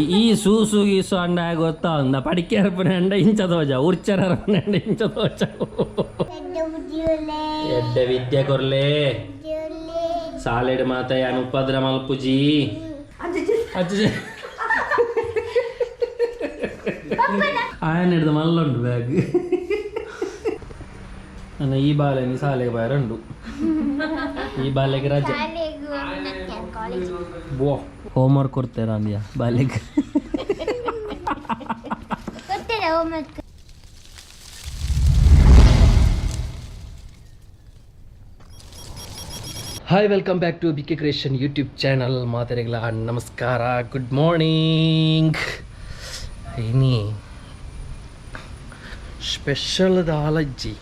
ಈ ಸೂಸು ಗೀಸು ಅಂಡ ಗೊತ್ತಾಂದ ಪಡಿಕೆ ಅರ್ಪಣೆ ಅಂಡ ಇಂಚ ದೋಜ ಉರ್ಚರ ಅರ್ಪಣೆ ಅಂಡ ಇಂಚ ದೋಜ. ಎಡ್ಡೆ ವಿದ್ಯೆ ಕೊರ್ಲೆ, ಸಾಲೆಡ್ ಮಾತ ಯಾನ್ ಉಪದ್ರ ಮಲ್ಪುಜಿ. ಅಜ್ಜಿ ಆಯನ ಹಿಡ್ದು ಮಲ್ಲುಂಡು ಬ್ಯಾಗ್. ನನ್ನ ಈ ಬಾಲೆನಿ ಸಾಲೆಗೆ ಬಾಯರುಂಡು, ಈ ಬಾಲೆಗೆ ರಜೆ. ಬೋ homework ಕೊಡ್ತೇರ ಅಂದ್ಯಾ ಬಾಲೆಗೆ? Homework. Hi, welcome back to B K creation YouTube channel. ಮಾತೆರೆಗ್ಲ ನಮಸ್ಕಾರ, ಗುಡ್ ಮಾರ್ನಿಂಗ್. ಇನಿ ಸ್ಪೆಷಲ್ ದಾಲಜ್ಜಿ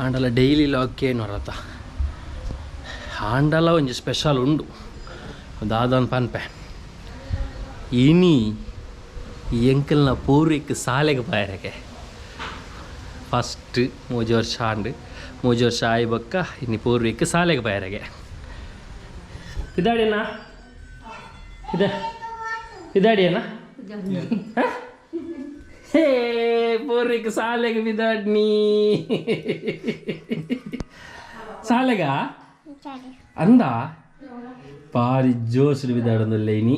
ಆಂಡಲ ಡೈಲಿ ಲಾಗ್ ಏನು ರಥ ಆಂಡಲ ಒಂಜಿ ಸ್ಪೆಷಲ್ ಉಂಡು ದಾದನ್ ಪನ್ಪೆ. ಇನಿ ಎಂಕಲ್ನ ಪೂರ್ವಿಕ್ ಸಾಲೆಗೆ ಬಾಯರಗೆ ಫಸ್ಟ್ 3 ವರ್ಷ ಆಂಡ್. 3 ವರ್ಷ ಆಯಿ ಬೊಕ್ಕ ಇನಿ ಪೂರ್ವಿಕ್ ಸಾಲೆಗೆ ಬಾಯರಗೆ ಇದಾಡಿನ ಇದೆ ಇದಾಡಿಯನ. ಹೇ ಪೂರ್ವಿಕ್ ಸಾಲೆಗೆ ಬಿದಾಡ್ನಿ ಸಾಲೆಗ ಅಂದ ಬಾರಿ ಜೋಶ್ ಬಿದಾಡೊಂದುಲ್ಲ ಇನಿ.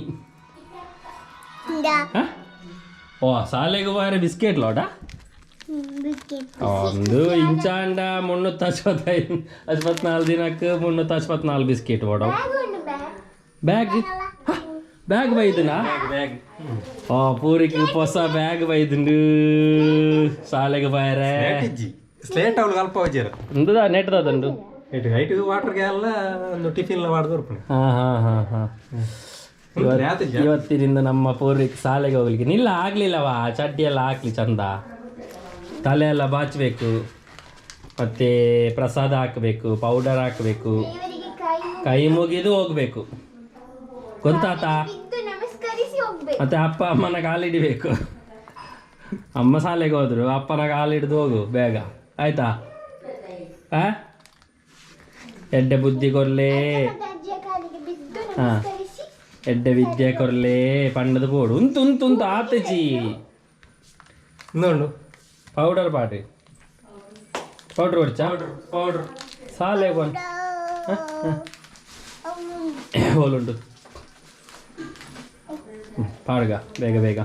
ಹ? ಓ ಸಾಲೆಗೆ ಬಾರಿ ಬಿಸ್ಕೆಟ್ ಲೋಟ ಒಂದು ಇಂಚಾಂಡ 364 ದಿನಕ್ಕೆ 364 ಬಿಸ್ಕೆಟ್ ಓಡವು. ಬ್ಯಾಗ್ ಬ್ಯಾಗ್ ಬೈದನಾ? ಬ್ಯಾಗ್. ಓ ಪೂರಿಗೆ ಹೊಸ ಬ್ಯಾಗ್ ಬೈದುಂಡು ಸಾಲೆಗೆ ಬಾಯರೆ. ಇಜ್ಜಿ, ಸ್ಲೇಟ್ ಅವಳು ಅಲ್ಪ ವಜ್ಜರ. ಇಂದದ ನೆಟ್ದದುಂಡು. ಇಟ್ಟು ಐಟ್ ವಾಟರ್ ಎಲ್ಲ ಒಂದು ಟಿಫಿನ್ ಎಲ್ಲ ಮಾಡಿ ಬರ್ಪುಣೆ. ಹಾ ಹಾ ಹಾ ಹಾ ಇವತ್ತಿನಿಂದ ನಮ್ಮ ಪೂರ್ವಿಕ್ ಶಾಲೆಗೆ ಹೋಗ್ಲಿಕ್ಕೆ ನಿಲ್ಲ ಆಗ್ಲಿಲ್ಲವಾ? ಚಡ್ಡಿ ಎಲ್ಲ ಹಾಕ್ಲಿ ಚಂದ, ತಲೆ ಎಲ್ಲ ಬಾಚಬೇಕು, ಮತ್ತೆ ಪ್ರಸಾದ ಹಾಕಬೇಕು, ಪೌಡರ್ ಹಾಕಬೇಕು, ಕೈ ಮುಗಿದು ಹೋಗ್ಬೇಕು, ಗೊತ್ತಾತಾ? ನಮಸ್ಕರಿಸಿ ಹೋಗ್ಬೇಕು. ಮತ್ತೆ ಅಪ್ಪ ಅಮ್ಮನ ಕಾಲಿಡಿಬೇಕು. ಅಮ್ಮ ಶಾಲೆಗೆ ಹೋದ್ರು ಅಪ್ಪನ ಕಾಲಿಡಿದು ಹೋಗು ಬೇಗ, ಆಯ್ತಾ? ಆ ಎಡ್ಡೆ ಬುದ್ಧಿ ಕೊರ್ಲೆ. ಅಜ್ಜಿಯ ಕಾಲಿಗೆ ಬಿದ್ದು ಹಾ. ನಮಸ್ಕರಿಸಿ. ಎಡ್ಡೆ ವಿದ್ಯೆ ಕೊರ್ಲೆ ಪಂಡದ ಬೋಡು ಉಂತು ಉಂತು ಉಂತು ಆತಜಿ. ನೋಡು. ಪೌಡರ್ ಪಾಟಿ ಪೌಡರ್ ಹೊಡ್ಚಾ? ಪೌಡರ್. ಸಾಲೆ ಬಂದು ಹೋಲುಂಟು ಪಾಡ್ಗ ಬೇಗ ಬೇಗ.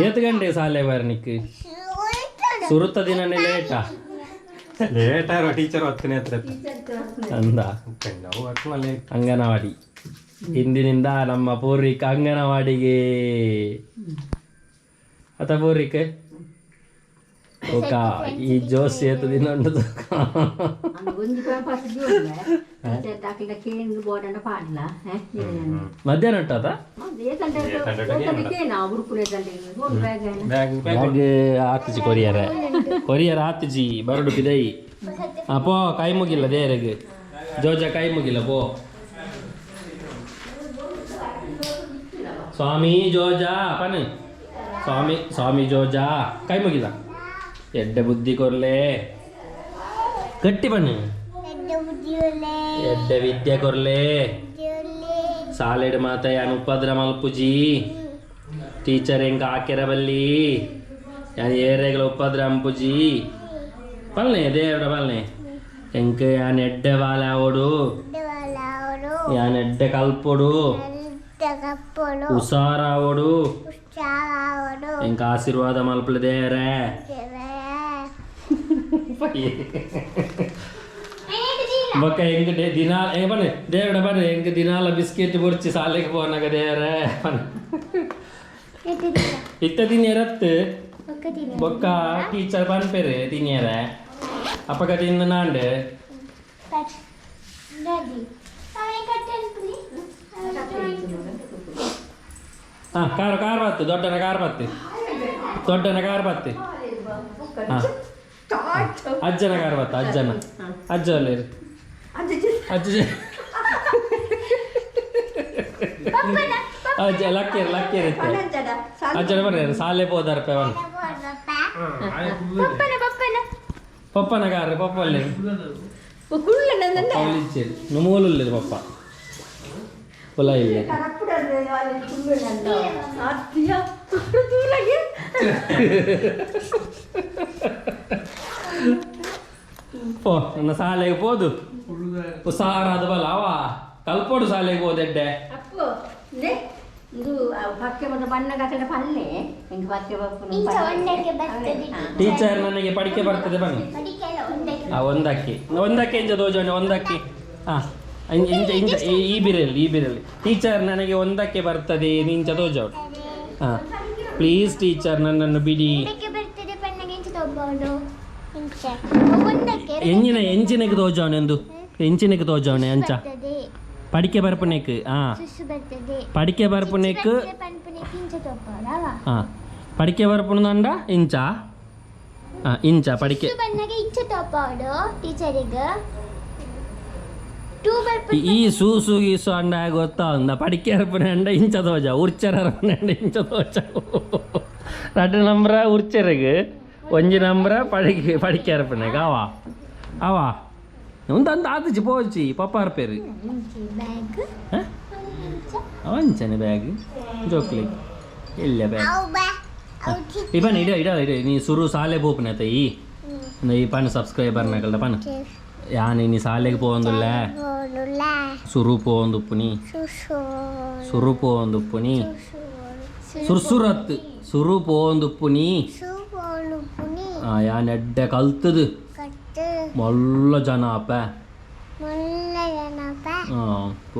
ಏತ್ ಗಂಟೆ ಸಾಲೆ ಬರ್ನಿಕ್? ಸುರುತ ದಿನನೇ ಲೇಟಾ? ಲೇಟ್ ಆರೋ ಟೀಚರ್ ಹತ್ತನೇ ಹತ್ರ. ಅಂದ. ನಾವು ಹತ್ತನ ಲೇಟ್. ಅಂಗನವಾಡಿ ಇಂದಿನಿಂದ ನಮ್ಮ ಪೂರ್ವಿಕ ಅಂಗನವಾಡಿಗೆ ಅತ ಪೂರ್ವಿಕ ಓಕ ಈ ಜೋಶ್ ಏತ್ ದಿನ ಉಂಟು. ಮಧ್ಯಾಹ್ನ ಉಂಟಾತ? ಬ್ಯಾಗ್. ಬ್ಯಾಗ್ ಆತಜಿ, ಕೊರಿಯರ ಕೊರಿಯರ್ ಆತಜಿ ಬರಡು ಪಿದೈ. ಆ ಪೋ, ಕೈ ಮುಗಿಲ್ಲ ದೇರೆಗ್ ಜೋಜ, ಕೈ ಮುಗಿಲ್ಲ ಪೋ. ಸ್ವಾಮಿ ಜೋಜಾ ಪನ್ ಸ್ವಾಮಿ ಸ್ವಾಮಿ ಜೋಜಾ ಕೈ ಮುಗಿಲ್ಲ, ಎಡ್ಡೆ ಬುದ್ಧಿ ಕೊರ್ಲೆ, ಗಟ್ಟಿ ಬನ್ನಿ. ಎಡ್ಡೆ ವಿದ್ಯೆ ಕೊರ್ಲೆ, ಸಾಲೆಡ್ ಮಾತ ಯಾನ್ ಉಪದ್ರ ಮಲ್ಪುಜಿ, ಟೀಚರ್ ಎಂಕ ಹಾಕೆರ ಬಲ್ಲಿ, ಯಾನ್ ಏರೆಗ್ಲ ಉಪದ್ರ ಅಂಪುಜಿ ಪಲ್ನೆ ದೇವರ ಪಲ್ನೆ. ಎಂಕ್ ಯಾನ್ ಎಡ್ಡೆ ಬಾಲೆ ಆವೊಡು, ಯಾನ್ ಎಡ್ಡೆ ಕಲ್ಪೊಡು, ಹುಷಾರಾವೊಡು, ಎಂಕ್ ಆಶೀರ್ವಾದ ಮಲ್ಪಲೆ ದೇವರೇ. ಬೊಕ್ಕ ಎಂಕ್ ದಿನ ಏ ಬನ್ನಿ ದೇವಡ ಬನ್ನಿ, ಎಂಕ್ ದಿನಾಲ ಬಿಸ್ಕೆಟ್ ಬೊರ್ಚಿ ಸಾಲೆಗೆ ಪೋನಾಗ ದೇವರೇ ಪನ್. ಇತ್ತ ತಿನ್ಯರತ್ತು ಬೊಕ್ಕ ಟೀಚರ್ ಪನ್ಪೆರು ತಿನ್ಯರ ಅಪ್ಪಗ ತಿಂದು ನಾಂಡು. ಹಾ ಕಾರ್ ಕಾರ್ ಬತ್ತು ದೊಡ್ಡನ ಕಾರ್ ಬತ್ತಿ ದೊಡ್ಡನ ಕಾರ್ ಬತ್ತಿ. ಹಾ ಅಜ್ಜನ ಕಾರ್ ಬತ್ತ ಅಜ್ಜನ ಅಜ್ಜ ಅಲ್ಲಿ ಅಜ್ಜ ಅಜ್ಜ ಲಕ್ಕೇರ್ ಲಕ್ಕೇರ್ ಇತ್ತೆ ಅಜ್ಜನ ಬರ್ರಿ ಸಾಲೆ ಪೋದಾರ ಪೆವನ್. ಪಪ್ಪನ ಕಾರ್ ಪಪ್ಪ ಅಲ್ಲಿ ಪಪ್ಪ ಇಚ್ಚೇರು ನುಮೂಲು ಪಪ್ಪ ಹೊಲ ಇಲ್ಲ. ಪೋ ನನ್ನ ಶಾಲೆಗೆ ಪೋದು ಉಸಾರಾದ ಬಲ ಅವ ಕಲ್ಪೋಡು ಶಾಲೆಗೆ ಹೋದೆಡ್ಡೆ. ಅಪ್ಪು ಇಂದು ಪಕ್ಕೆ ಮತ್ತು ಬಣ್ಣ ಕಟ್ಟಡ ಪಲ್ಲೆ ಎಂಕ್ ಪಕ್ಕೆ ಬಪ್ಪುನು. ಇಂಚ ಒಂದಕ್ಕೆ ಬರ್ತದೆ. ಟೀಚರ್ ನನಗೆ ಪಡಿಕೆ ಬರ್ತದೆ ಬನ್ನಿ. ಪಡಿಕೆ ಅಲ್ಲ, ಒಂದಕ್ಕೆ. ಆ ಒಂದಕ್ಕಿ ಒಂದಕ್ಕೆ ಇಂಚ ದೋಜೋಣೆ ಒಂದಕ್ಕಿ. ಹಾ ಇಂಚ ಇಂಚ ಈ ಬಿರಲ್ಲಿ ಈ ಬಿರಲ್ಲಿ ಟೀಚರ್ ನನಗೆ ಒಂದಕ್ಕೆ ಬರ್ತದೆ ನಿಂಚ ದೋಜೋಡು. ಹಾ ಪ್ಲೀಸ್ ಟೀಚರ್ ನನ್ನನ್ನು ಬಿಡಿ. ಒಂದಕ್ಕೆ ಬರ್ತದೆ ಪಣ್ಣಗೆ ಇಂಚ ತಗೋಬಹುದು ಇಂಚ ಒಂದಕ್ಕೆ. ಎಂಜಿನ ಎಂಚಿನಕ್ಕೆ ತೋಜವನೆ ಎಂದು ಎಂಚಿನಕ್ಕೆ ತೋಜವನೆ ಅಂಚ ಬರ್ತದೆ. ಪಡಿಕೆ ಬರ್ಪುನೆಕ್. ಹಾ ಸುಸ್ಸು ಬರ್ತದೆ. ಪಡಿಕೆ ಬರ್ಪುನೆಕ್. ಪನ್ಪುನೆಕ್ ಇಂಚ ತಗೋಬಹುದು ಅವ. ಹಾ ಪಡಿಕೆ ಬರ್ಪುನಂಡ ಇಂಚ. ಹಾ ಇಂಚ ಪಡಿಕೆ. ಸುಸ್ಸು ಬಣ್ಣಗೆ ಇಂಚ ತಗೋಬಹುದು ಟೀಚರಿಗೆ ಟೂ ಬರ್ಪು. ಈ ಸೂಸು ಗೀಸು ಅಂಡ ಗೊತ್ತಾ ಅಂದ ಪಡಿಕೆ ಅರ್ಪಣೆ ಅಂಡ ಇಂಚ ದೋಜ ಉರ್ಚರ ಅರ್ಪಣೆ ಅಂಡ ಇಂಚ ದೋಜ ರಡ್ಡು ನಂಬ್ರ ಉರ್ಚರೆಗ್ ಒಂಜಿ ನಂಬ್ರ ಪಡಿಕೆ ಪಡಿಕೆ ಅರ್ಪಣೆಗ್ ಅವ ಅವ ಒಂದು ಅಂದ ಆತುಜಿ ಪೋಚಿ ಪಪ್ಪ ಅರ್ಪೇರು. ಇಂಚಿ ಬ್ಯಾಗ್. ಹ? ಇಂಚ. ಅವಂಚನೆ ಬ್ಯಾಗ್ ಜೋಕ್ಲಿ ಇಲ್ಲ ಬ್ಯಾಗ್. ಅವು ಬಾ ಅವು ಚಿಕ್ಕ. ಈ ಪನ್ ಇಡ ಇಡ ಇಡ ನೀ ಸುರು ಸಾಲೆ ಪೋಪುನ ಈ ಈ ಪನ್ ಸಬ್ಸ್ಕ್ರೈಬರ್ ನಕಲ್ದ ಪನ್ ಯಾನ್ ನೀ ಸಾಲೆಗೆ ಪೋವೊಂದುಲ್ಲ. ಬೋಡುಲ. ಸುರು ಪೋವೊಂದುಪ್ಪುನಿ. ಸುಸು. ಸುರು ಪೋವೊಂದುಪ್ಪುನಿ ಸುರ್ಸುರತ್ ಸುರು ಪೋವೊಂದುಪ್ಪುನಿ. ಸು ಬೋಡು ಪುನಿ. ಯಾನ್ ಎಡ್ಡೆ ಕಲ್ತದು. ಕಟ್ಟು. ಮಲ್ಲ ಜನ ಅಪ್ಪ. ಮುಲ್ಲ ಜನಪ.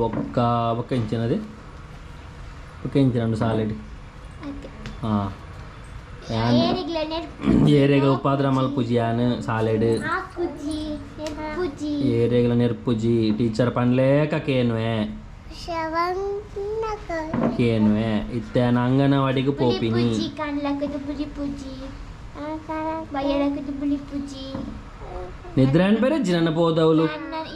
ಒಕ್ಕ ಒಕ್ಕ ಇಂಚಿನದೆ ಒಕ್ಕ ಇಂಚಿನ ಸಾಲೆಡ್. ಹಾಂ ಯಾನ್ ಏರಿಗ್ಲ ನೆರ್ಪು. ಏರೆಗ ಉಪಾದ್ರ ಮಲ್ಪುಜಿ ಯಾನ್ ಸಾಲೆಡ್. ಆಕುಜಿ ನೆರ್ಪುಜಿ. ಏರೆಗ್ಲ ನೆರ್ಪುಜಿ ಟೀಚರ್ ಪನ್ಲೇಕ ಕೇನ್ವೆ. ಶವಂತಕ. ಕೇನ್ವೆ ಇತ್ತೆ ಯಾನ್ ಅಂಗನವಾಡಿಗೆ ಪೋಪಿನಿ. ಪುಜಿ ಕಣ್ಲಕ್ಕದು ಪುಲಿ ಪುಜಿ ಬಯ್ಯಲಕ್ಕದು ಪುಲಿ ಪುಜಿ. ನಿದ್ರೆ ಅನ್ಪೆರಜ್ಜಿ ನನ್ನ ಪೋದವಳು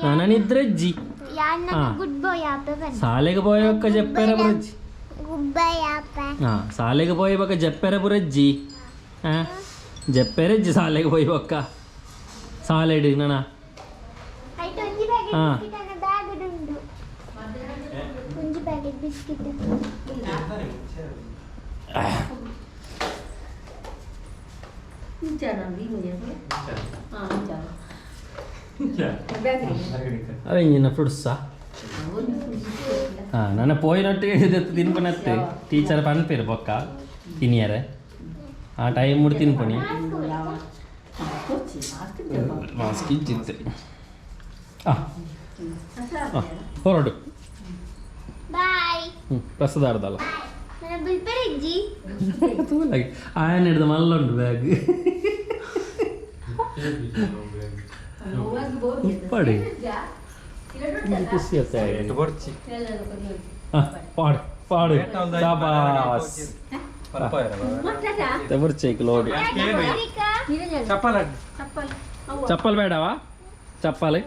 ನನ್ನ ನಿದ್ರೆಜ್ಜಿ. ಯಾನ್ ಹಾ. ಗುಡ್ ಬಾಯ್ ಆಪೆ ಬಂದ. ಸಾಲೆಗೆ ಪೋಯೊಕ್ಕ ಜಪ್ಪೆರ ಬುರಜ್ಜಿ. ಗುಡ್ ಬಾಯ್ ಆಪೆ. ಹಾ ಸಾಲೆಗೆ ಪೋಯಬಕ್ಕ ಜಪ್ಪೆರ ಬುರಜ್ಜಿ. ಹಾ ಜಪ್ಪೆರಜ್ಜಿ ಸಾಲೆಗೆ ಪೋಯಬಕ್ಕ ಸಾಲೆಡ್ ನನ್ನ. ಆಯ್ತು ಒಂಜಿ ಪ್ಯಾಕೆಟ್ ಹಾ. ಬಿಸ್ಕಿಟ್ ಅನ್ನ ಬ್ಯಾಗ್ ಉಂಡು ಒಂಜಿ ಪ್ಯಾಕೆಟ್ ಬಿಸ್ಕಿಟ್. ಇಂಚ ಹಾ ಇಂಚ ಬ್ಯಾಗ್. ಅವೆಂಜಿನ ಫ್ರೂಟ್ಸಾ. ಹಾ ನನ್ನ ಪೋಯಿನೊಟ್ಟಿಗೆ ತಿನ್ಪನತ್ತೆ ಟೀಚರ್ ಪನ್ಪೇರು ಬೊಕ್ಕ ತಿನಿಯರೆ ಆ ಟೈಮ್ ಮುಡಿ ತಿನ್ಪಣಿ. ಮಾಸ್ಕ್ ಇಜ್ಜಿತ್ತೆ. ಆ ಹೊರಡು. ಬಾಯ್. ಹ್ಞೂ ಪ್ರಸಾದಾರ್ದಲ್ಲ. ನನ್ನ ಬಿಲ್ಪೆರಿಜ್ಜಿ. ತೂಲಾಗಿ ಆಯನ ಹಿಡ್ದು ಮಲ್ಲುಂಡು ಬ್ಯಾಗ್ ಉಪ್ಪಡಿ ಖುಷಿ ಆಯ್ತು. ಬೊರ್ಚಿ. ಹಾಂ ಪಾಡು ಪಾಡು ಶಾಬಾಸ್. ತೆವರ್ಚೇಕ್ ಲೋಡ್. ಚಪ್ಪಲ್. ಚಪ್ಪಲ್ ಬೇಡವಾ ಚಪ್ಪಲ್?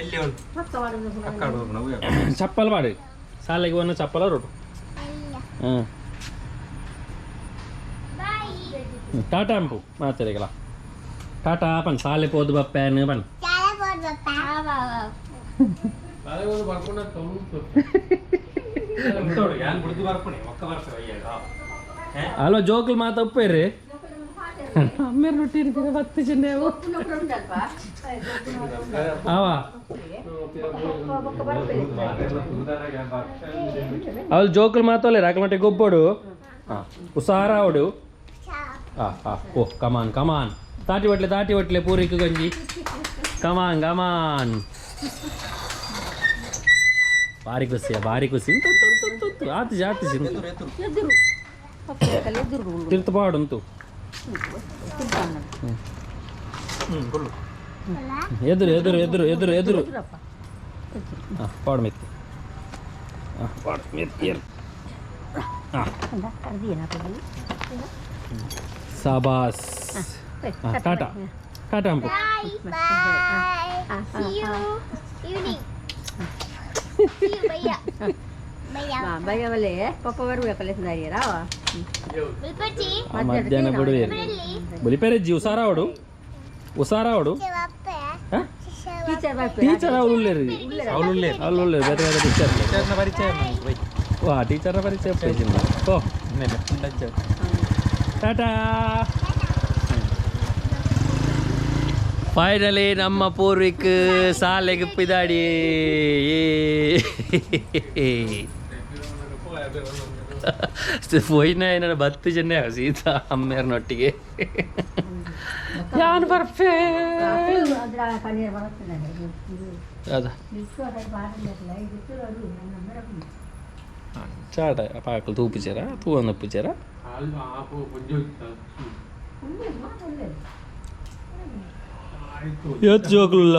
ಎಲ್ಲಿ ಉಂಟು ಅಕ್ಕ ಚಪ್ಪಲ್ ಪಾಡು ಶಾಲೆಗೆ ಒಂದು ಚಪ್ಪಲ ರೋಟು. ಹಾಂ ಬಾಯ್. ಟಾಟಾ ಅಂಪು ಮಾತಾಡಿಗಲ ಟಾಟಾ ಪನ್ ಶಾಲೆ ಪೋದು ಬಪ್ಪೇನು ಪನ್. చాలా పోదు ಬಾವ. ಅಲ್ವ ಜೋಕುಲ್ ಮಾತ ಒಪ್ಪೇರಿ ಅಮ್ಮೇರು ರೊಟ್ಟಿ ಇರ್ತೀರ ಬತ್ತು ಚೆಂದ ಅವ ಅವಳು ಜೋಕುಲ್ ಮಾತೋಲೆ ರಾಕಲ್ ಗೊಬ್ಬಡು ಉಸಾರಾವಡು. ಹಾಂ ಹಾಂ ಓ ಕಮಾನ್ ಕಮಾನ್ ತಾಟಿ ಒಟ್ಲೆ ತಾಟಿ ಒಟ್ಲೆ ಪೂರಿಕ್ ಗಂಜಿ ಕಮಾನ್ ಕಮಾನ್ ಭಾರಿ ಖುಷಿಯ ಭಾರಿ ಖುಷಿ ಉಂಟು ಉಂಟು ಉಂಟು ಉಂಟು ಆತಿಜಿ ಆತಿಜಿ ಉಂಟು ತಿರ್ತು ಪಾಡು ಉಂಟು ಎದುರು ಎದುರು ಎದುರು ಎದುರು ಎದುರು ಹಾಂ ಪಾಡು ಮೆತ್ತಿ ಹಾಂ ಪಾಡು ಮೆತ್ತಿ ಏರು ಹಾಂ ಸಾಬಾಸ್ ಹಾಂ ಟಾಟಾ ಟಾಟಾ ಅಂಪು. Bye bye. See you evening. See you ಭಯ್ಯ ಭಯ್ಯ. ಭಯವಲೇ ಪಪ್ಪ ಬರ್ಬೇಕಲ್ಲ ರಾವ. ಬಿಲ್ಪಚ್ಚಿ. ಮಧ್ಯಾಹ್ನ ಬಿಡುವೇರು ಬುಲಿಪೇರೆ ಜಿ ಉಸಾರಾವಡು ಉಸಾರಾವಡು. ಶಿವಪ್ಪ. ಹಾಂ. ಶಿವ. ಟೀಚರ್ ಬರ್ಪೇರು. ಟೀಚರ್ ಅವ್ರು ಉಳ್ಳೇರು. ಅವ್ರು ಉಳ್ಳೇರು. ಅವ್ರು ಉಳ್ಳೇರು, ಬೇರೆ ಬೇರೆ ಟೀಚರ್. ಟೀಚರ್ನ ಪರಿಚಯ ಬೈ. ವಾ, ಟೀಚರ್ನ ಪರಿಚಯ ಓ. ಮೇಲೆ ಲಜ್ಜೆ. ಟಾಟಾ. ಫೈನಲಿ ನಮ್ಮ ಪೂರ್ವಿಕ್ ಸಾಲೆಗೆ ಪಿದಾಡಿ. ಪೋಯಿನ ಏನಾರ ಬತ್ತು ಜನ ಸೀತಾ ಅಮ್ಮೇರ್ನೊಟ್ಟಿಗೆ ಯಾನ್ ಬರ್ಫೆ. ಅದ್ರ ಪನ್ನೀರ್ ಬರ್ತದೆ ಇದು. ಅದ ಬಿಟ್ಟು ಅದ್ರ ಬಾರಲ್ಲ ಇದು ಅದು ನನ್ನ ಅಮ್ಮರ. ಚಾಟ ಪಾಕಲು ತೂಪುಚೇರ ತೂವೊಂದು. ಏತ್ ಜೋಕುಲುಲ್ಲ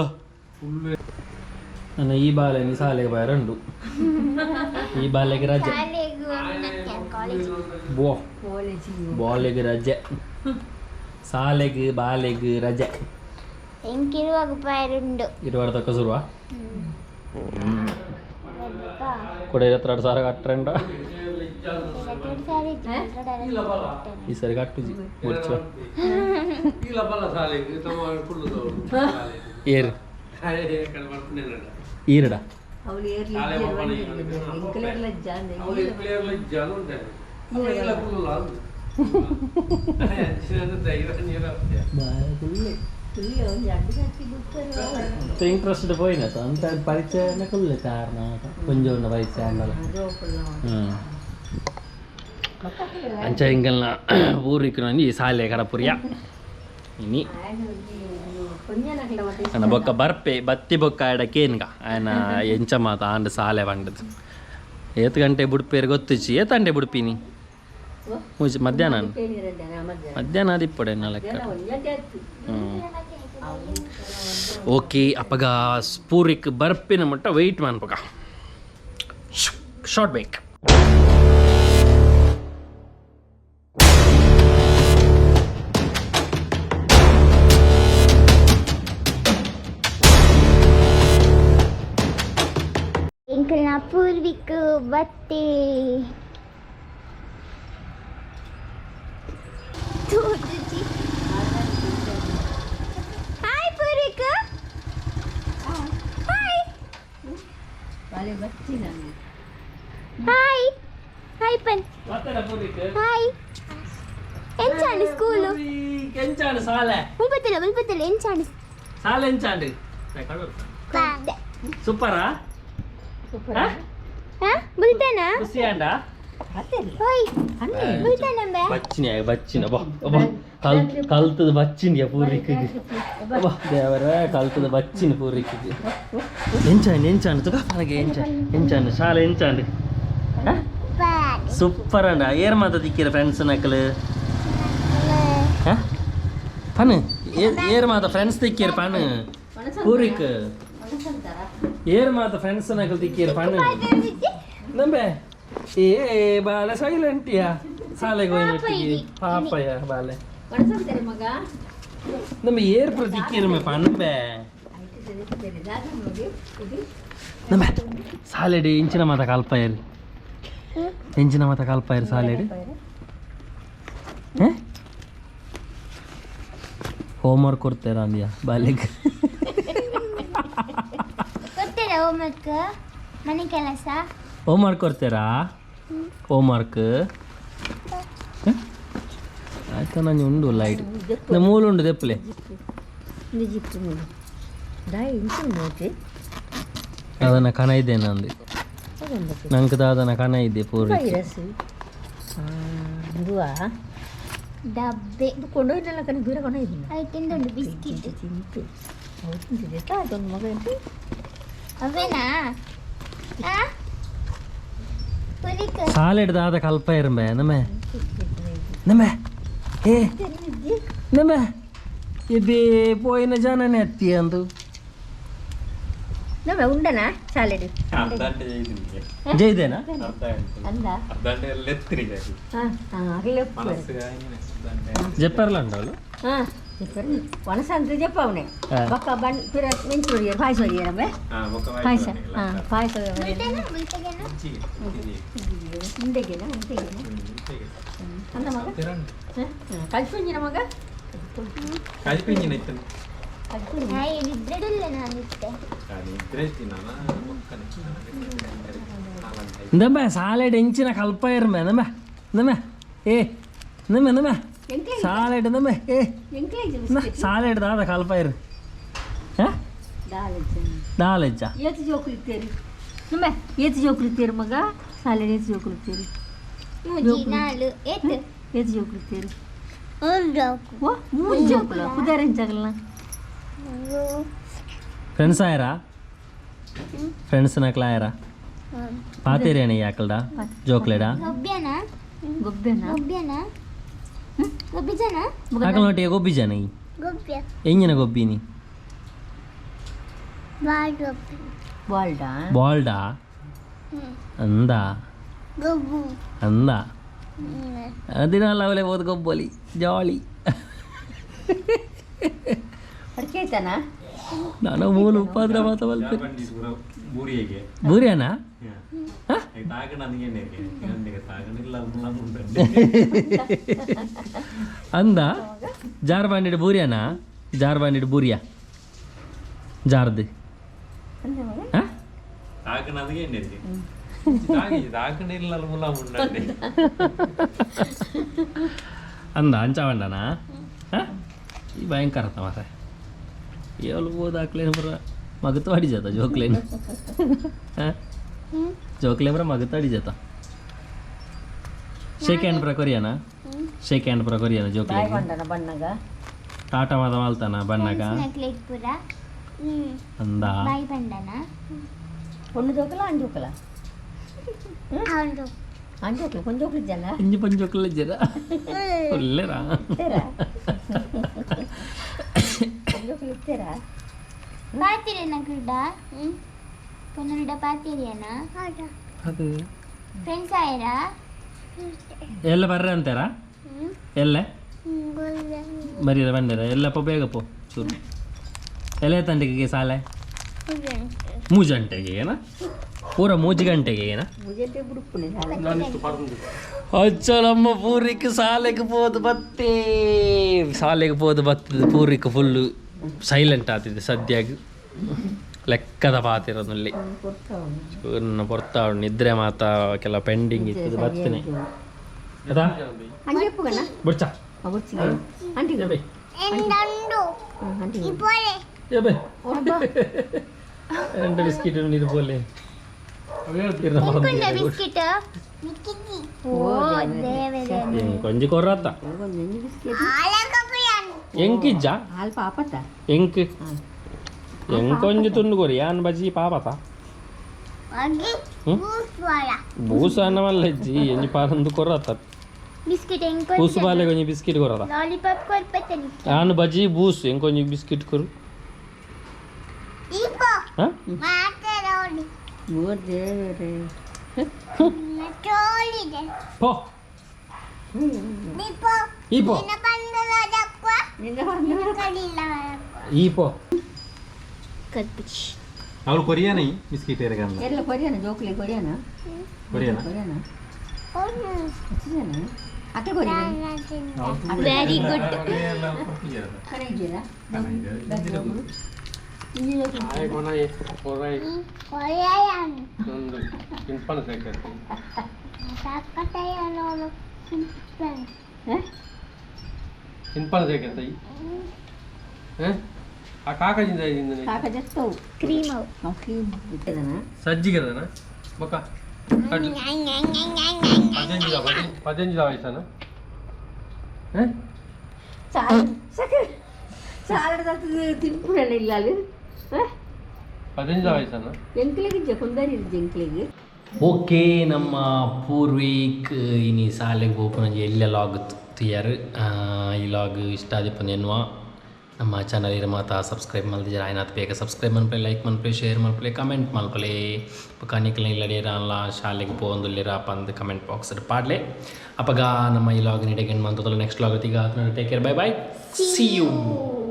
ನನ್ನ ಈ ಬಾಲೆನಿ ಸಾಲೆಗೆ ಬಾಯರಂಡು, ಈ ಬಾಲೆಗೆ ರಜೆ. ಶಾಲೆಗೂ ಕಾಲೇಜ್. ಬೋ. ಕಾಲೇಜಿಗೆ. ಬಾಲೆಗೆ ರಜೆ, ಸಾಲೆಗೆ ಬಾಲೆಗೆ ರಜೆ. ಎಂಕಿರುವಾಗ ಪೈರುಂಡು. ಇರುವಾರ ತಕ್ಕ ಶುರುವ ಕೂಡ 22,000 ಕಟ್ಟರಂಡ. 2,000. ಈ ಸರಿ ಕಟ್ಟುಜಿ ಮುರ್ಚು. ಏರು ಈರಡ. ಅವಳು ಏರ್ಲಿ ಎಂಕಲೇರ್ಲ ಜಾನ್. ಇಂಟ್ರೆಸ್ಟ್ ಪೋಯಿನ ಅಂತ ಪರಿಚಯ ಕುಲ್ಲೆ ತಾರ್ನ ಕೊಂಜೋನ ಪರಿಚಯ ಅನ್ನಲ್ಲ. ಅಂಚ ಇಂಗಲ್ನ ಊರಿಕ್ ಈ ಸಾಲೆ ಕಡಪುರಿಯ ಇನಿ. ನನ್ನ ಬೊಕ್ಕ ಬರ್ಪೆ ಬತ್ತಿ ಬೊಕ್ಕ ಆಡ ಕೇನ್ಗ ಆಯನ ಎಂಚ ಮಾತ ಆಂಡ್ ಸಾಲೆ ಬಂಡದು ಏತ್ ಗಂಟೆ ಬುಡ್ಪೇರು ಗೊತ್ತುಚಿ. ಏತಂಡೆ ಬುಡ್ಪಿನಿ? ಮುಜ್ ಮಧ್ಯಾಹ್ನ ಮಧ್ಯಾಹ್ನ ಅದಿಪ್ಪಡೆ ಲೆಕ್ಕ. ಓಕೆ, ಅಪಗ ಸ್ಪೂರಿಕ್ ಬರ್ಪಿನ ಮಟ್ಟ ವೆಯ್ಟ್ ಮನ್ಪಗ. ಶಾರ್ಟ್ ಬೇಕ್. ಎಂಕಲ್ನ ಪೂರ್ವಿಕ್ ಬತ್ತಿ hi Purvik, hi. Hi hi ಪನ್ ಹಾಯ್. ಎಂಚಾಂಡ್ ಸ್ಕೂಲು? ಎಂಚಾಂಡ್ ಸಾಲೆ? ಮುಲ್ಪತ್ತಲ್ಲ ಮುಲ್ಪತ್ತಲ್ಲ ಎಂಚಾಂಡ್? ಸಾಲೆ ಎಂಚಾಂಡ್? ಸೂಪರಾ? ಹಾ, ಬುಲ್ತಾನಾ? ಖುಷಿ ಆಂಡ? ಓಯ್, ಬುಲ್ತಾನಂಬೆ. ಬಚ್ಚಿನ ಬಚ್ಚಿನ ಬಾ ಬಾ ಕಲ್ ಕಲ್ತದ ಬಚ್ಚಿನ ಪೂರ್ವಿಕ್. ಬಾ ದೇವರ, ಕಲ್ತದ ಬಚ್ಚಿನ ಪೂರ್ವಿಕ್. ಎಂಚಾಂಡ್ ಎಂಚಾಂಡ್ ತುಕ ಪನಗೆ ಎಂಚ ಎಂಚಾಂಡ್ ಶಾಲೆ ಎಂಚಾಂಡ್? ಸೂಪರ್ ಅಂಡ. ಏರ್ ಮಾತ ದಿಕ್ಕಿರ ಫ್ರೆಂಡ್ಸ್ ನಕಲು ಪನ್? ಏರ್ ಮಾತ ಫ್ರೆಂಡ್ಸ್ ದಿಕ್ಕಿರ ಪನ್ ಪೂರ್ವಿಕ್? ಏರ್ ಮಾತ ಫ್ರೆಂಡ್ಸ್ ನಕಲು ದಿಕ್ಕಿರ ಪನ್ ನಂಬೆ? ಏ ಬಾಲೆ ಸೈಲೆಂಟಿಯಾ ಸಾಲೆಗೆ ಹೋಯ್ನೊಟ್ಟಿಗೆ ಪಾಪಯ್ಯ ಬಾಲೆ. ಮಗ. ನಮ್ಮ ಏರ್ ಪ್ರತಿಕ್ಕಿರಮೆ ಪನ್ಬೆ ನಮ್ಮ ಸಾಲೆಡ್ ಇಂಚಿನ ಮಾತ ಕಲ್ಪಾಯರು? ಎಂಚಿನ ಮಾತ ಕಲ್ಪಾಯರು ಸಾಲೆಡ್? ಹೋಮ್ವರ್ಕ್ ಕೊಡ್ತೇರ ಅಂದ್ಯಾ ಬಾಲೆಗ್? ಕೊಡ್ತೀರಾ ಹೋಮ್ವರ್ಕ್, ಮನೆ ಕೆಲಸ? ಹೋಮ್ವರ್ಕ್ ಕೊಡ್ತೀರಾ ಹೋಮ್ವರ್ಕ್? ಆಯ್ತಾ, ನಂಜಿ ಉಂಡು ಲೈಟ್ ಮೂಲು ಉಂಡು ದೆಪ್ಪಲೆ. ಅದನ್ನ ಕನ ಇದೆ ನಂದು ನಂಗೆ ದಾದನ ಕನ ಇದೆ ಪೂರ್ತಿ. ಡಬ್ಬೆ. ಕೊಂಡೊಯ್ದಲ್ಲ ಕಣೆ, ದೂರ ಕೊಂಡೊಯ್ದಿಲ್ಲ. ಅದು ತಿಂದುಂಡು ಬಿಸ್ಕಿಟ್. ತಿಂತು ತಿಂತಿದೆ ಅದೊಂದು ಮಗ. ಅವೇನಾ? ಆ ಪುರಿಕ್. ಸಾಲೆಡ್ ದಾದ ಕಲ್ಪ ಇರಂಬೆ ನಮ್ಮೆ ನಮ್ಮೆ ಏ ನಮ್ಮೆ ಇಬ್ಬಿ ಪೋಯಿನ ಜನನೇ ಅತ್ತಿ ಅಂದು. ನಮ್ಮ ಉಂಡನಾ ಸಾಲೆಡ್? ಜೈದೇನಾ? ಅಂದ. ಹಾಂ ಹಾಂ ಅಗಲೇ. ಜಪ್ಪರ್ಲ ಉಂಡವಳು. ಹಾಂ, ಒಣಸ ಅಂತ ಜಪ್ಪ ಅವನೇ. ಬೊಕ್ಕ ಬಣ್ಣ ಪಿರ ಮೆಂಚು ಹೊಡಿಯರು, ಪಾಯಸ ಹೊಡಿಯರಮ್ಮೆ, ಪಾಯಸ, ಹಾಂ ಪಾಯಸ. ಬುಲ್ತಾನ ಬುಲ್ತಗೇನ. ಉಂಡೆಗೆನ ಉಂಡೆಗೆನ ಅಂದ ಮಗ. ಕಲ್ಪಂಜಿನ ಮಗ. ಇಂದಮ್ಮ ಸಾಲೆಡ್ ಎಂಚಿನ ಕಲ್ಪ ಇರ್ಮೆ ನಮ್ಮ ನಮ್ಮ ಏ ನಮ್ಮ ನಮ್ಮ ಸಾಲೆಡ್ ನಮ್ಮ ಏ ಸಾಲೆಡ್ ದಾದ ಕಲ್ಪ ಇರು ದಾಲೆಜ್ಜ ಏತ್ ಜೋಕುಲು ಇತ್ತೇರಿ ನಮ್ಮ ಏತ್ ಜೋಕುಲು ಇತ್ತೇರು ಮಗ ಸಾಲೆಡ್ ಏತ್ ಜೋಕುಲು ಇತ್ತೇರಿ ಏತ್ ಜೋಕುಲು ಇತ್ತೇರಿ ಓ ಮೂರು ಜೋಕುಲು ಪುದಾರೆಂಚಾಗಲ್ನ ಫ್ರೆಂಡ್ಸ್ ಆಯರಾ ಫ್ರೆಂಡ್ಸ್ ನಕ್ಲ ಆಯರಾ ಪಾತೇರೇಣ ಯಾಕಲ್ಡ ಜೋಕ್ಲೆಡ ಗೊಬ್ಬ್ಯನಾ ಗೊಬ್ಬೆನಾ ಗೊಬ್ಬ್ಯನಾ ಗೊಬ್ಬಿ ಜನ ಆಕಲ್ ನೊಟ್ಟಿಗೆ ಗೊಬ್ಬಿ ಜನ ಗೊಬ್ಬ್ಯ ಎಂಜಿನ ಗೊಬ್ಬಿನಿ ಬಾಳ್ ಗೊಬ್ಬಿ ಬಾಲ್ಡಾ ಬಾಲ್ಡಾ ಅಂದ ಗೊಬ್ಬು ಅಂದ ದಿನ ಅವಲೇ ಹೋದ್ ಗೊಬ್ಬಲಿ ಜಾಲಿ ಅಡಿಕೆ ಆಯ್ತಾನಾ ನಾನು ಮೂಲ ಉಪಾದ್ರ ಮಾತ ಬೂರಿಯಾನ ಅಂದ ಜಾರ್ ಬಂಡಿಡ್ ಬೂರಿಯಾನ ಜಾರ್ ಬಂಡಿಡ್ ಬೂರಿಯಾ ಜಾರ್ದು ಅಂದ ಅಂಚಾವಂಡನಾ ಈ ಭಯಂಕರ ಮಾರೆ ಏಳು ಬೋದ್ ಹಾಕ್ಲೇನು ಬರ ಮಗತು ಅಡಿಜಾತ ಜೋಕ್ಲೇನು ಜೋಕ್ಲೆ ಬರ ಮಗತು ಅಡಿಜಾತ ಶೇಕ್ ಹ್ಯಾಂಡ್ ಪುರ ಕೊರಿಯಾನ ಶೇಕ್ ಹ್ಯಾಂಡ್ ಪುರ ಕೊರಿಯಾನ ಜೋಕ್ಲೆ ಬಂಡನ ಬಣ್ಣಗ ಟಾಟಾ ಮಾದ ಮಾಲ್ತಾನ ಬಣ್ಣಗ ಪುರ ಅಂದ ಬಾಯ್ ಬಂಡನ ಪೊಣ್ಣು ಜೋಕಲ ಅಂಜೋಕಲ ಅಂಜೋಕ್ಲ ಕೊಂಜೋಕ್ಲ ಜನ ಇಂಜಿ ಪಂಜೋಕ್ಲೆ ಜರ ಒಳ್ಳೆರಾ ಇತ್ತೇರಾ ಕೊಂಜೋಕ್ಲ ಇತ್ತೇರಾ ಪಾತಿರೇನ ಗುಡ್ಡ ಪೊನ್ನುಡ ಪಾತಿರಿಯನ ಅದು ಫ್ರೆಂಡ್ಸ್ ಆಯರಾ ಎಲ್ಲ ಬರ್ರೆ ಅಂತಾರಾ ಎಲ್ಲ ಮರಿಯರ ಬಂಡರ ಎಲ್ಲಪ್ಪ ಬೇಗ ಪೋ ಚೂರು ಎಲ್ಲ ತಂಡಿಗೆ ಸಾಲೆ ಮೂಜಂಟೆಗೆ ಏನ ಪೂರ ಮೂಜು ಗಂಟೆಗೆ ಏನ ಮುಜೆಟೆ ಬುಡುಪುನೆ ಸಾಲೆ ಅಚ್ಚ ನಮ್ಮ ಪೂರಿಕ್ ಸಾಲೆಗೆ ಪೋದು ಬತ್ತೆ ಸಾಲೆಗೆ ಪೋದು ಬತ್ತದ ಪೂರಿಕ್ ಫುಲ್ಲು ಸೈಲೆಂಟ್ ಆತಿದೆ ಸದ್ಯಾಗ ಲೆಕ್ಕದ ಪಾತಿರೋದಲ್ಲಿ ಚೂರ್ನ ಪೊರ್ತಾ ನಿದ್ರೆ ಮಾತಾ ಕೆಲ ಪೆಂಡಿಂಗ್ ಇತ್ತದ ಬತ್ತನೆ ಅದಾ ಅಂಜಪ್ಪಗಣ್ಣ ಬುಡ್ಚ ಬುಡ್ಚಿಗೆ ಅಂಟಿಗೆ ಏ ಅಂಟಿಗೆ ಬೇ രണ്ട് ಬಿಸ್ಕಿಟ್ ಉಂಡು ಇದು ಪೋಲೆ ಬಿಸ್ಕಿಟ್ ಓ ದೇವರೇ ಕೊಂಜಿ ಕೊರ್ರತ್ತ ಎಂಕಿಜ್ಜ ಹಾಲು ಪಾಪತ್ತ ಎಂಕ್ ಎಂಕೊಂಜಿ ತುಂಡು ಕೊರಿ ಯಾನ್ ಬಜಿ ಪಾಪತ ಬೂಸ ಅನ್ನಮಲ್ಲ ಇಜ್ಜಿ ಎಂಜಿ ಪಾರಂದು ಕೊರ್ರತ್ತ ಬಿಸ್ಕಿಟ್ ಎಂಕ್ ಬೂಸು ಬಾಲೆ ಕೊಂಜಿ ಬಿಸ್ಕಿಟ್ ಕೊರತ ಲಾಲಿಪಾಪ್ ಕೊರ್ಪತ್ತನಿ ಯಾನ್ ಬಜಿ ಬೂಸು ಎಂಕೊಂಜಿ ಬಿಸ್ಕಿಟ್ ಕೊರು ಹಾ ಓ ದೇವರೇ ಪೋ ಈ ಪೋ ಈ ಪೋ ಕರ್ಪಿಚ್ ಅವಳು ಕೊರಿಯಾನ ಬಿಸ್ಕಿಟ್ ಏರಗಲ್ಲ ಎಲ್ಲ ಕೊರಿಯಾನ ಜೋಕ್ಲಿ ಕೊರಿಯಾನ ಕೊರಿಯಾನ ಕೊರಿಯಾನ ಅತ್ತೆ ಕೊರಿಯಾನ ವೆರಿ ಗುಡ್ ಕಡೆ ಇದ್ದೀರಾ ಕಾಕ ಜತ್ತವು ಕ್ರೀಮ್ ನಾವು ಕ್ರೀಮ್ ಇಟ್ಟದನ ಸಜ್ಜಿಗೆದನ ಬೊಕ್ಕ ಪದೆಂಜಿದ ವಯಸ್ಸನ ಸಾಕು ಸಾಲಡ್ ತಿನ್ಪುಡಲ್ಲ ಇಲ್ಲ ಅಲ್ಲಿ ಪದೆಂಜಿದ ವಯಸ್ಸನ ಎಂಕ್ಲೆಗ್ ಇಜ್ಜೆ ಕೊಂದರಿ ಇಜ್ಜೆ ಎಂಕ್ಲೆಗ್ ಓಕೆ ನಮ್ಮ ಪೂರ್ವಿಕ್ ಇನಿ ಸಾಲೆಗೆ ಪೋಪುನ ಎಲ್ಲ ಲಾಗ್ ತುಯ್ಯಾರು ಈ ಲಾಗ್ ಇಷ್ಟ ಆದಿಪ್ಪಂದು ಎನ್ನುವ ನಮ್ಮ ಚಾನಲ್ ಇರ ಮಾತ ಸಬ್ಸ್ಕ್ರೈಬ್ ಮಲ್ದಿಜಾರ ಆಯ್ನಾತ್ ಬೇಗ ಸಬ್ಸ್ಕ್ರೈಬ್ ಮನ್ಪಲೆ ಲೈಕ್ ಮನ್ಪಲೆ ಶೇರ್ ಮನ್ಪಲೆ ಕಮೆಂಟ್ ಮಲ್ಪಲೆ ಬೊಕ ನಿಕ್ಲ ಇಲ್ಲಡೇರ ಶಾಲೆಗೆ ಪೋವೊಂದುಲ್ಲೆರ ಪಂದ್ ಕಮೆಂಟ್ ಬಾಕ್ಸ್ ಪಾಡ್ಲೆ ಅಪಗ ನಮ್ಮ ಈ ಲಾಗ್ ನಿಡೆಗೆ ಮಂತದಲ್ಲ ನೆಕ್ಸ್ಟ್ ಲಾಗ್ ಈಗ take care bye bye see you.